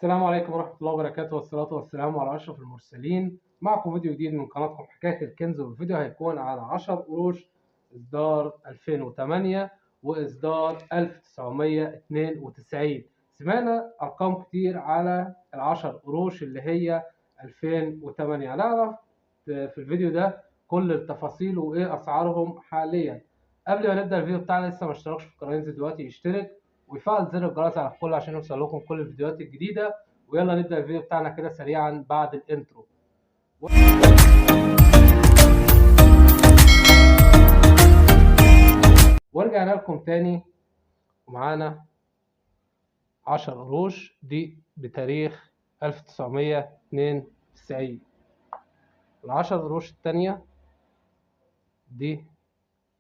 السلام عليكم ورحمة الله وبركاته، والصلاة والسلام على أشرف المرسلين. معكم فيديو جديد من قناتكم حكاية الكنز، والفيديو هيكون على 10 قروش إصدار 2008 وإصدار 1992. سمعنا أرقام كتير على ال10 قروش اللي هي 2008. هنعرف في الفيديو ده كل التفاصيل وإيه أسعارهم حاليا. قبل ما نبدأ الفيديو بتاعنا، لسه ما اشتركش في القناة ينزل دلوقتي يشترك ويفعل زر الجرس على الكل عشان يوصل لكم كل الفيديوهات الجديدة. ويلا نبدأ الفيديو بتاعنا كده سريعا بعد ال intro. ورجعنا لكم تاني ومعانا 10 قروش دي بتاريخ 1992. ال10 قروش التانية دي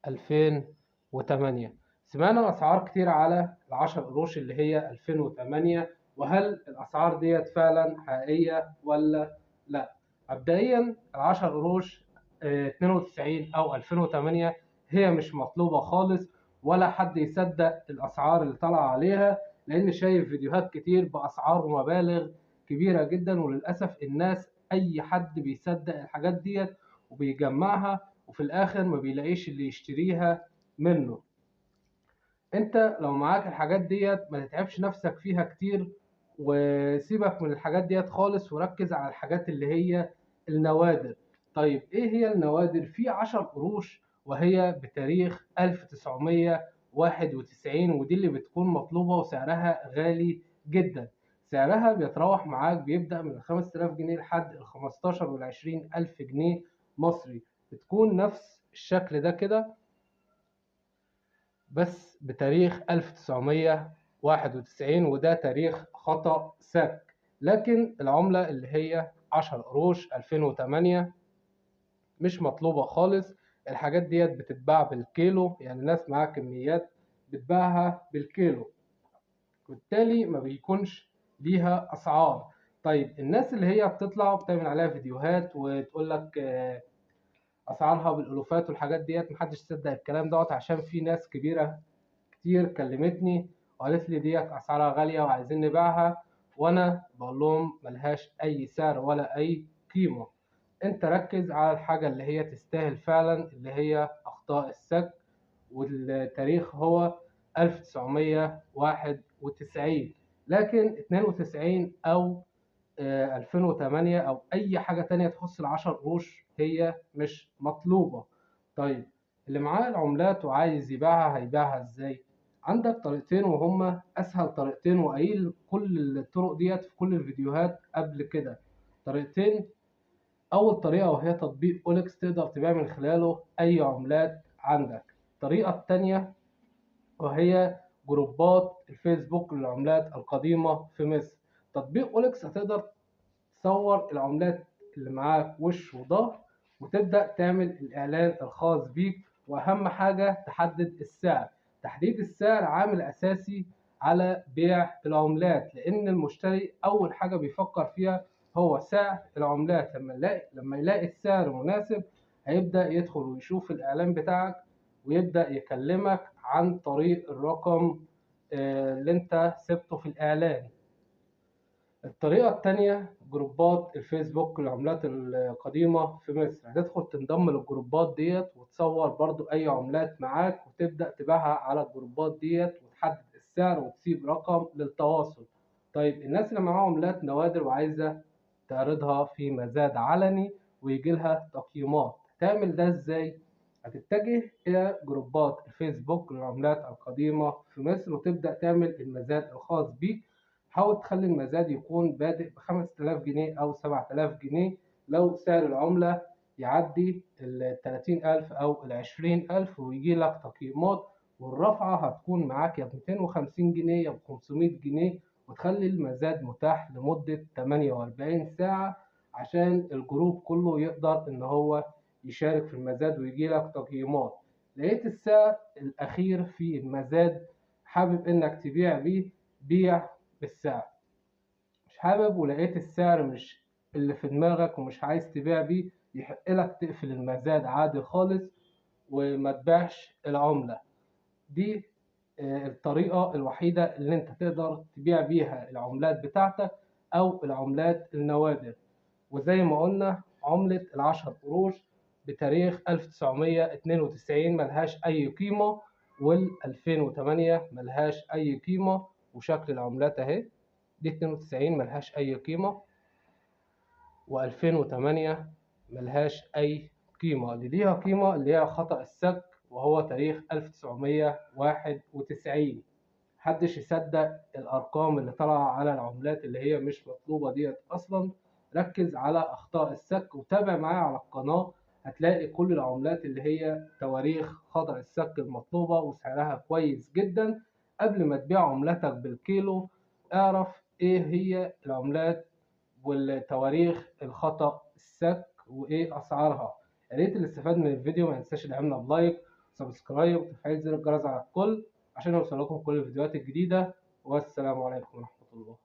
2008. سمعنا أسعار كتير على ال10 قروش اللي هي 2008، وهل الأسعار ديت فعلا حقيقية ولا لا؟ مبدئيا ال10 قروش 92 أو 2008 هي مش مطلوبة خالص، ولا حد يصدق الأسعار اللي طالعة عليها، لأن شايف فيديوهات كتير بأسعار ومبالغ كبيرة جدا، وللأسف الناس أي حد بيصدق الحاجات ديت وبيجمعها، وفي الآخر ما بيلاقيش اللي يشتريها منه. انت لو معاك الحاجات ديت ما تتعبش نفسك فيها كتير، وسيبك من الحاجات ديت خالص، وركز على الحاجات اللي هي النوادر. طيب ايه هي النوادر؟ في 10 قروش وهي بتاريخ 1991، ودي اللي بتكون مطلوبة وسعرها غالي جدا. سعرها بيتراوح معاك، بيبدأ من 5000 جنيه لحد ال 15 وال 20 ألف جنيه مصري. بتكون نفس الشكل ده كده بس بتاريخ 1991، وده تاريخ خطأ سك. لكن العملة اللي هي 10 قروش 2008 مش مطلوبة خالص. الحاجات ديت بتتباع بالكيلو، يعني الناس معاها كميات بتباعها بالكيلو، وبالتالي ما بيكونش ليها أسعار. طيب الناس اللي هي بتطلع وبتعمل عليها فيديوهات وتقول لك اسعارها بالالوفات والحاجات ديت، محدش يصدق الكلام دوت، عشان في ناس كبيره كتير كلمتني وقالت لي ديت اسعارها غاليه وعايزين نبيعها، وانا بقول لهم ملهاش اي سعر ولا اي قيمه. انت ركز على الحاجه اللي هي تستاهل فعلا، اللي هي اخطاء السك، والتاريخ هو 1991. لكن 92 او 2008 او اي حاجه تانية تخص ال10 قروش هي مش مطلوبه. طيب اللي معاه العملات وعايز يبيعها هيبيعها ازاي؟ عندك طريقتين، وهما اسهل طريقتين، وقايل كل الطرق ديت في كل الفيديوهات قبل كده. طريقتين، اول طريقه وهي تطبيق OLX، تقدر تبيع من خلاله اي عملات عندك. الطريقه التانية وهي جروبات الفيسبوك للعملات القديمه في مصر. تطبيق OLX هتقدر تصور العملات اللي معاك وش وظهر، وتبدأ تعمل الإعلان الخاص بيك، وأهم حاجة تحدد السعر. تحديد السعر عامل أساسي على بيع العملات، لأن المشتري أول حاجة بيفكر فيها هو سعر العملات. لما يلاقي السعر مناسب هيبدأ يدخل ويشوف الإعلان بتاعك، ويبدأ يكلمك عن طريق الرقم اللي انت سبته في الإعلان. الطريقة التانية جروبات الفيسبوك للعملات القديمة في مصر. هتدخل تنضم للجروبات ديت وتصور برضو أي عملات معاك، وتبدأ تبيعها على الجروبات ديت، وتحدد السعر وتسيب رقم للتواصل. طيب الناس اللي معاها عملات نوادر وعايزة تعرضها في مزاد علني ويجي لها تقييمات، تعمل ده ازاي؟ هتتجه إلى جروبات الفيسبوك للعملات القديمة في مصر، وتبدأ تعمل المزاد الخاص بيك. حاول تخلي المزاد يكون بادئ ب5000 جنيه أو 7000 جنيه، لو سعر العملة يعدي ال30000 أو ال20000، ويجي لك تقييمات، والرفعة هتكون معاك يا ب250 جنيه يا ب500 جنيه، وتخلي المزاد متاح لمدة 48 ساعة عشان الجروب كله يقدر إن هو يشارك في المزاد ويجي لك تقييمات. لقيت السعر الأخير في المزاد حابب إنك تبيع بيه، بيع بالسعر. مش حابب ولقيت السعر مش اللي في دماغك ومش عايز تبيع بيه، يحق لك تقفل المزاد عادي خالص وما تبيعش العملة. دي الطريقة الوحيدة اللي انت تقدر تبيع بيها العملات بتاعتك. أو العملات النوادر. وزي ما قلنا عملة ال10 قروش بتاريخ 1992 ملهاش أي قيمة، وال2008 ملهاش أي قيمة، وشكل العملات أهي، دي 92 ملهاش أي قيمة، و2008 ملهاش أي قيمة. اللي ليها قيمة اللي هي خطأ السك وهو تاريخ 1991. محدش يصدق الأرقام اللي طالعة على العملات اللي هي مش مطلوبة ديت أصلا. ركز على أخطاء السك وتابع معايا على القناة، هتلاقي كل العملات اللي هي تواريخ خطأ السك المطلوبة وسعرها كويس جدا. قبل ما تبيع عملتك بالكيلو اعرف ايه هي العملات والتواريخ الخطأ السك وايه اسعارها. يا ريت اللي استفاد من الفيديو ما ينساش يدعمنا ب like subscribe وتفعيل زر الجرس على الكل عشان يوصلكم كل الفيديوهات الجديدة. والسلام عليكم ورحمة الله.